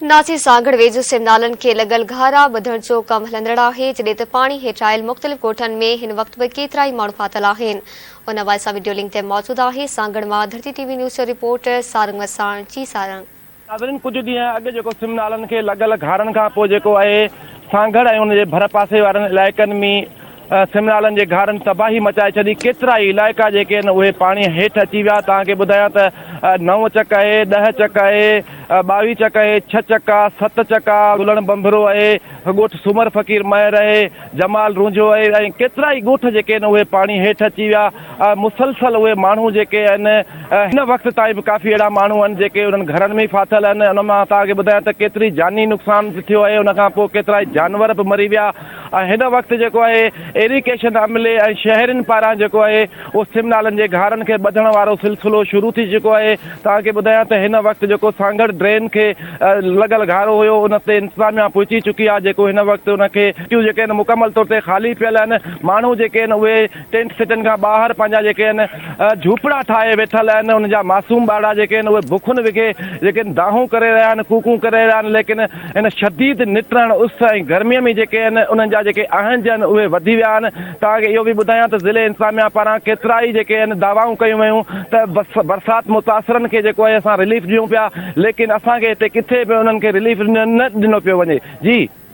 ناسي سانگهڙ ويجهو سم نالن کي لڳل گهارا ٻڌڻ جو ڪم هلندڙ آهي، جڏهن ته پاڻي هيٺ آيل مختلف ڳوٺن ۾ هن وقت به ڪيترائي ماڻهو ڦاٿل آهن. ان حوالي سان وڊيو لنڪ تي موجود آهي سانگهڙ مان ڌرتي ٽي وي نيوز جو رپورٽر سارنگ وساڻ جي سارنگ. ناظرين ڪجهه ڏينهن اڳ جيڪو سم نالن کي لڳل گهارن کان پوء جيڪو آهي سانگهڙ ۽ ان جي ڀرپاسي وارن علائقن ۾ سم نالن جي گهارن تباهي مچائي ڇڏي، ڪيترائي علائقا جيڪي آهن اهي پاڻي هيٺ اچي ويا، توهان کي ٻڌايان ته نو چڪ آهي، ڏهه چڪ آهي، ٻاويهه چڪ آهي، ڇهه چڪ آ، ست چڪ آ، گلڻ ٻنڀرو آهي، ڳوٺ سومر فقير مهر آهي، جمال رونجهو آهي ۽ ڪيترائي ڳوٺ جيڪي آهن اهي پاڻي هيٺ اچي ويا، مسلسل اهي ماڻهو جيڪي آهن هن وقت تائين به ڪافي اهڙا ماڻهو آهن جيڪي انهن گهرن ۾ ئي ڦاٿل آهن، ان مان توهان کي ٻڌايان ته ڪيتري جاني نقصان به ٿيو آهي، ان کان پوء ڪيترائي جانور به مري ويا. ۽ هن وقت جيڪو آهي ايريگيشن عملي ۽ شهرين پاران جيڪو آهي اهو سم نالن جي گهارن کي ٻڌڻ وارو سلسلو شروع ٿي چڪو آهي توهان کي ٻڌايان ته هن وقت جيڪو سانگهڙ ڊرين کي لڳل گهارو هيو ان تي انتظاميا پهچي چڪي آهي جيڪو هن وقت ان کي جيڪي آهن مڪمل طور تي خالي پيل آهن ماڻهو جيڪي آهن اهي ٽينٽ سٽين کان ٻاهر پنهنجا جيڪي آهن جهوپڙا ٺاهي ويٺل آهن انهن جا معصوم ٻارڙا جيڪي آهن اهي بکن وگهي جيڪي آهن دانهون ڪري رهيا آهن ڪوڪون ڪري رهيا آهن ليڪن هن شديد نٽهڻ اس ۽ گرمي ۾ جيڪي آهن انهن جا جيڪي اهنج آهن اهي وڌي ويا آهن توهان کي اهو به ٻڌايان ته ضلعي انتظاميا پاران ڪيترائي جيڪي آهن دعوائون ڪيون ويون ته برسات متاثرن کي جيڪو آهي اسان رليف ڏيون پيا ليڪن اسان کي هتي ڪٿي به انهن کي رليف نه ڏنو پيو وڃي جي.